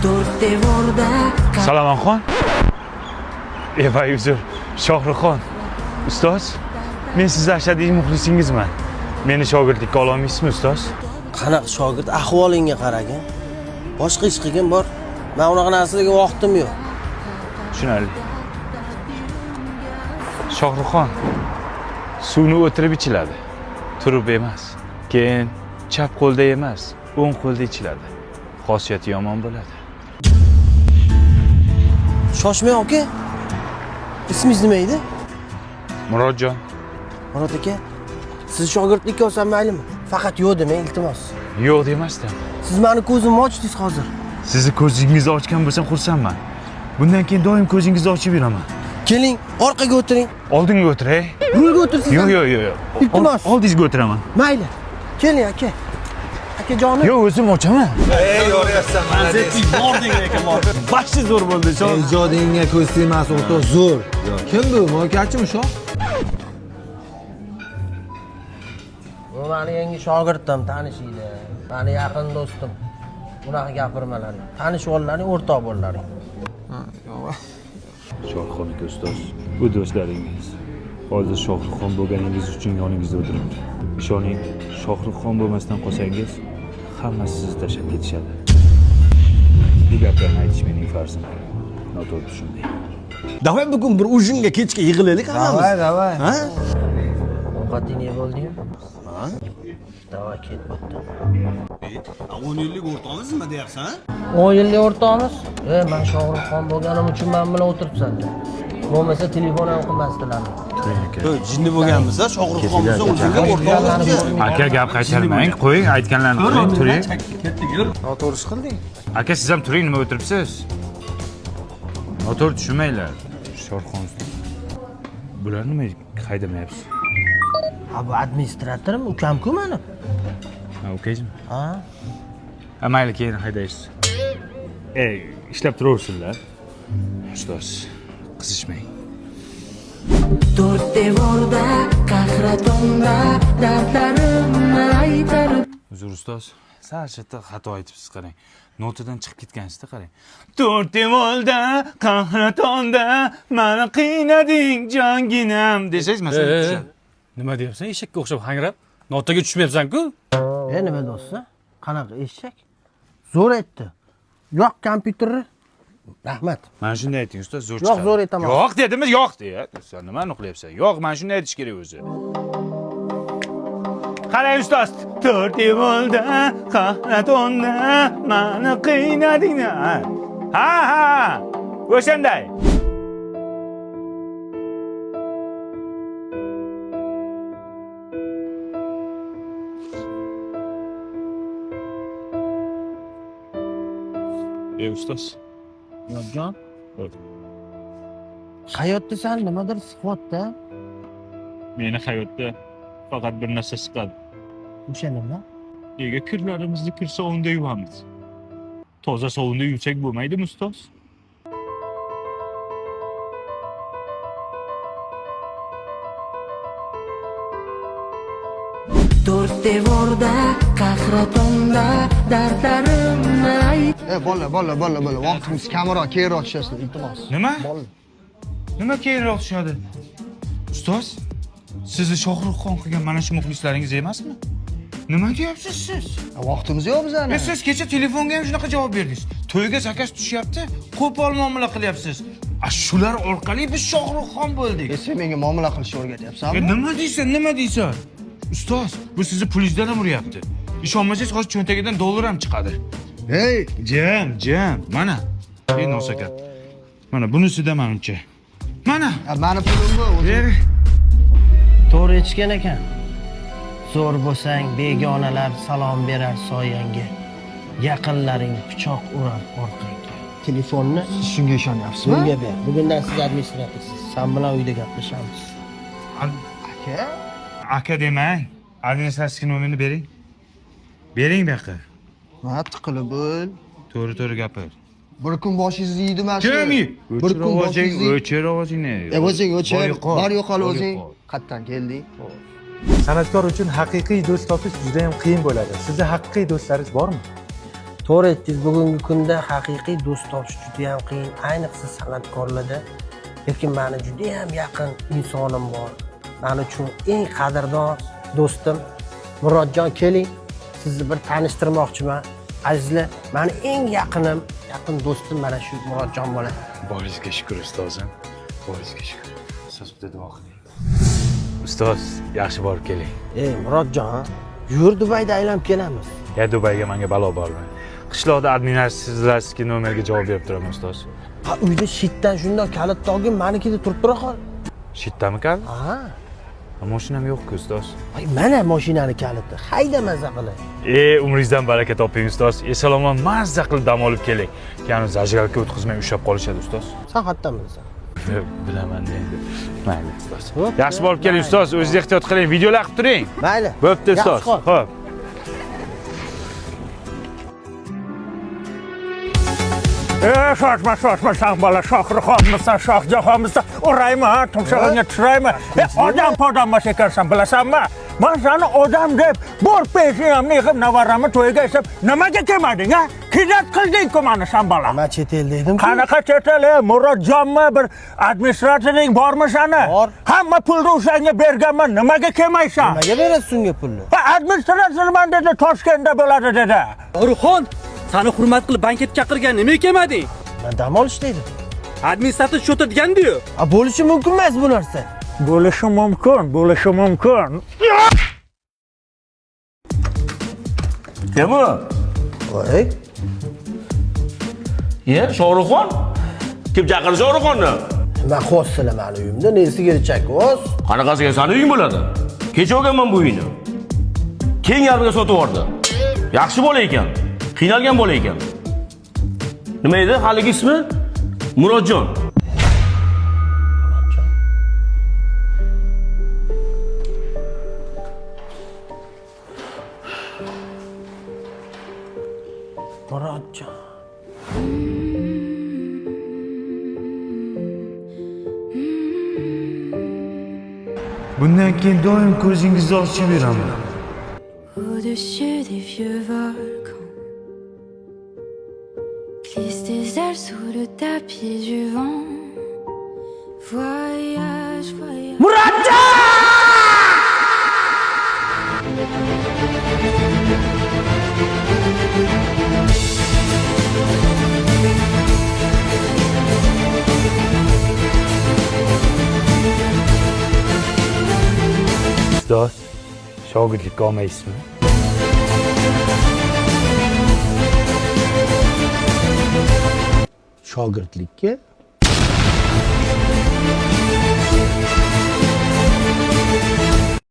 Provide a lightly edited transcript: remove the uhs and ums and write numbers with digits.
To'rt devorda. Salamonxon. Voy, uzr. Shohruxxon. Ustoz, men sizni ashaddiy muxlisingizman. Meni shogirdlikka ololmaysizmi, ustoz? Qanaqa shogird, ahvolingga qaragin. Boshqa ish qilgin bor. Man unaqa narsalarga vaqtim yo'q. Tushunarli. Shohruxxon, suvni o'tirib ichiladi, turib emas. Keyin chap qo'lda emas, o'ng qo'lda ichiladi. Xosiyati yomon bo'ladi. Shoshmang aka. Ismingiz nima edi? Murodjon. Murod aka, sizni shogirdlikka olsam maylimi? Faqat yo'q demang, iltimos. Yo'q demasdim. Siz mani ko'zimni ochdingiz hozir. Sizni ko'zingizni ochgan bo'lsam xursandman. Bundan keyin doim ko'zingizni ochib yuraman. Keling, orqaga o'tiring. Oldinga o'tiray. Rulga o'tirsiz. Yo'q, yo'q, yo'q, yo'q. Iltimos. Oldingizga o'tiraman. Mayli. Keling aka. Akajonim. Yo'q, o'zim ochaman. Bashi zo'r bo'ldi, shoh. Ijodingga ko'z tegmasin, o'rtoq, zo'r. Kim bu? Moykachimi shoh? Bu mani yangi shogirdim, tanishinglar. Mani yaqin do'stim. Bunaqa gapirmalaring. Tanishib ollaring, o'rtoq bo'llaring. Shohruxxon aka, ustoz, bu do'stlaringiz. Hozir Shohruxxon bo'lganingiz uchun yoningizda o'tiribdi. Ishoning, Shohruxxon bo'lmasdan qolsangiz, hammasi sizni tashlab ketishadi. Bu gaplarni aytish mening farzim. Noto'g'ri tushunding. Давай bugun bir ужин ga kechga yig'ilaylik hammamiz. Давай, давай. Ha? Ovqating ne bo'ldi-yu? Ha? Давай, ket bu yerdan. 10 yillik o'rtog'imiz nima deyapsan? 10 yillik o'rtog'imiz? E, man Shohruxxon bo'lganim uchun man bilan o'tiribsan. Bo'lmasa telefon ham qilmasdilar. Turing aka. Jinni bo'lganmiz, Shohruxxon bo'lsa o'zingga o'rtog'imiz. Aka, gap qaytarmang, qo'ying, aytganlarini qiling, turing. Ketdik, yur. Noto'g'ri ish qilding. Aka, siz ham turing, nima o'tiribsiz? Noto'g'ri tushunmanglar. Shohruxxon ustoz. Bular nima haydamayapsiz? Ha, bu administratorim, ukam-ku mani. Ha, ukangizmi? Ha? Ha, mayli, keyin haydaysiz. Ey, ishlab turaversinlar. Ustoz, qizishmang. To'rt devorda qahratonda dardlarimni aytar. Uzr ustoz, sal chetda xato aytibsiz, qarang. Notadan chiqib ketgansizda, qarang. To'rt devorda qahratonda mani qiynading jonginam desangiz, masalan, tushadi. Nima deyapsan eshakka o'xshab hangrab? Notaga tushmayapsan-ku. E, nima do'sti? Qanaqa eshak? Zo'r aytdi. Yo'q kompyuterni. Rahmat. Mana shunday ayting ustoz, zo'r Yo'q, chiqadi. zo'r aytaman. Yo'q dedimi, yo'q deya. Sen nimani qilyapsan? Yo'q, mana shunday aytish kerak o'zi. Qarang ustoz, to'rt devorda qahratonda mani qiynading. Ha, ha. O'shanday. Ey ustoz. Yodjon. Evet. Hayotda san nimadir siqyapti. Meni hayotda faqat bir narsa siqadi. O'sha nima? Nega kirlarimizni kir sovunda yuvamiz? Toza sovunda yuvsak bo'lmaydimi, ustoz? To'rt devorda qahratonda dardlarimni ayt. E, bolalar, bolalar, bolalar, bolalar, vaqtimiz kamroq, keyinroq tushasizlar, iltimos. Nima? Bolalar. Nima keyinroq tushadi? Ustoz, sizni Shohruxxon qilgan mana shu muxlislaringiz emasmi? Nima deyapsiz siz? Vaqtimiz yo'q bizani. E, siz kecha telefonga ham shunaqa javob berdingiz. To'yga заказ tushyapti, qo'pol muomala qilyapsiz. A shular orqali biz Shohruxxon bo'ldik. E, sen menga muomala qilishni o'rgatyapsanmi? E, nima deysan, nima deysan? Ustoz, bu sizni pulingizdan ham uryapti. Ishonmasangiz hozir cho'ntagidan dollar ham chiqadi. Hey, Jim, jim. Mana. Ey nosakat. Mana bunisida manimcha. Mana. Mani pulim bu. O'zim. Ber. To'g'ri aytishgan ekan. Zo'r bo'lsang, begonalar salom berar soyangga. Yaqinlaring pichoq urar orqangga. Telefonni Siz shunga ishonyapsizmi? bunga ber. Bugundan siz administratorsiz. San bilan uyda gaplashamiz. Aka, Aka demang. Administratsiya nomerini bering. Bering bu yoqqa. Ha, tiqilib bo'l. To'g'ri, to'g'ri gapir. Bir kun boshingizni yeydi mana shu. Kim? Bir kun boshingizni. O'chir ovozingni. E, o'zing o'chir. Bor yo'qol. Bor yo'qol Bor o'zing. yo'qol. Qayerdan kelding? San'atkor uchun haqiqiy do'st topish juda ham qiyin bo'ladi. Sizda haqiqiy do'stlaringiz bormi? To'g'ri aytdingiz, bugungi kunda haqiqiy do'st topish juda ham qiyin, ayniqsa san'atkorlarda. Lekin mani juda ham yaqin insonim bor. Mani uchun eng qadrdon do'stim Murodjon, keling, sizni bir tanishtirmoqchiman. Azizlar, mani eng yaqinim, yaqin do'stim mana shu Murodjon bola. Boringizga shukur, ustozim. Boringizga shukur. Ustoz, bitta duo qiling. Ustoz, yaxshi borib keling. Ey Murodjon, yur Dubayda aylanib kelamiz. Ya Dubayga menga balo bormi? Qishloqda administratsiyaga nomerga javob berib turaman, ustoz. Ha, uyda shitdan shundoq kalit tog'in, manikida turib tura qol. Shitdami kalit? Ha. Mashinam yo'q-ku, ustoz. Ay, mana mashinani kaliti. Hayda maza qilib. Umringizdan baraka toping, ustoz. Eson-omon mazza qilib dam olib keling. Ya'ni зажигалка o'tkazmay ushlab qolishadi, ustoz. San qayerdan bilasan? Bilaman endi. Mayli, ustoz. Bo'pti, Yaxshi borib keling, mayli. Ustoz. O'zingiz ehtiyot qiling, videolar qilib turing. Mayli. Bo'pti, ustoz. Yaxshi qol. Xo'p. Shoshma, shoshma, san bola, Shohruxonmisan, Shohjahonmisan, uraymi, ha, tumshug'ingga tushiraymi? Odam podam emas ekansan, bilasanmi? Man seni odam deb bor peshinamni yig'ib navaramni to'yiga ishlab, nimaga kelmading, ha? Kidat qilding-ku mani, san bola. Man chet elda edim. Qanaqa chet el, Murodjonmi, bir administratoring bormi sani? Bor. Hamma pulni o'shanga berganman, nimaga kelmaysan? Nimaga berasiz unga pulni? Ha, administratorman dedi, Toshkentda bo'ladi dedi. Shohruxxon, seni hurmat qilib banketga chaqirgan, nimaga kelmading? Man dam olishda edim. Administrator shu o'tirgandi-yu. A, bo'lishi mumkin emas bu narsa. Bo'lishi mumkin, bo'lishi mumkin. Kim u? Voy, Ye, Shohruxxon? Kim chaqirdi Shohruxxonni? Nima qilyapsizlar mani uyimda? Nesiga chakvoz? Qanaqasiga sani uying bo'ladi? Kecha olganman bu uyni. Keng yarmiga sotib yubordi. Yaxshi bola ekan. Qiynalgan bola ekan. Nima edi haligi ismi? Murodjon. Murodjon. Bundan keyin doim ko'zingizni ochib yuraman. Au-dessus des vieux volcans, glisse tes ailes sous le tapis du vent. Voyage, voyage. Murodjon! Ustoz, shogirdlikka olmaysizmi? Shogirdlikka?